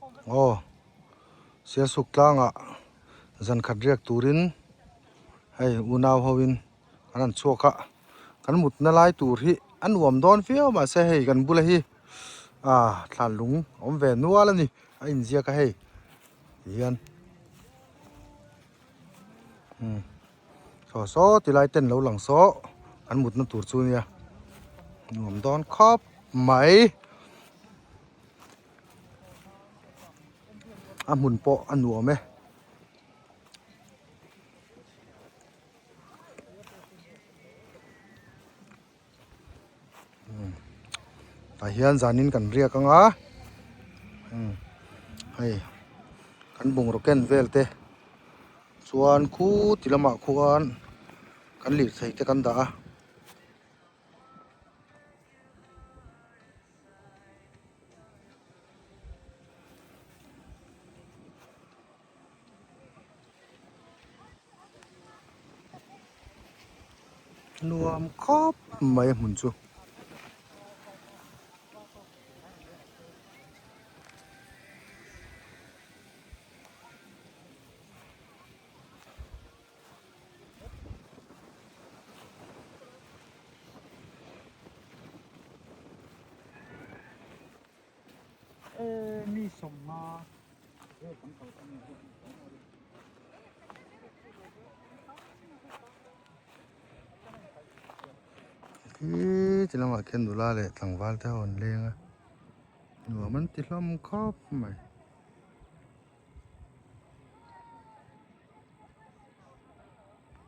Aw Sialsuk tlangah zan khat riak turin hei unau ho in an rawn chhuak a kan mutna lai tur hi a nuam dawn viau mahse hei kan bula hi ah thlan lung a awm ve nual a ni a inziak a hei ti hian umm saw saw ti lai ten lo lang saw kan mutna tur chu nia nuam dawn khawp mai. A hmun pawh a nuam e. Tah hian zanin kan riak ang a hei kan bungraw ken vel te chuan khu ti lamah khuan kan lirthei te kan dah a. Nuam khawp mai a hmun chu. Mi sawmnga vel kan kal kha ni. Khi ti lamah khian nula leh tlangval te ho an leng a nuam an ti hlawm khawp mai.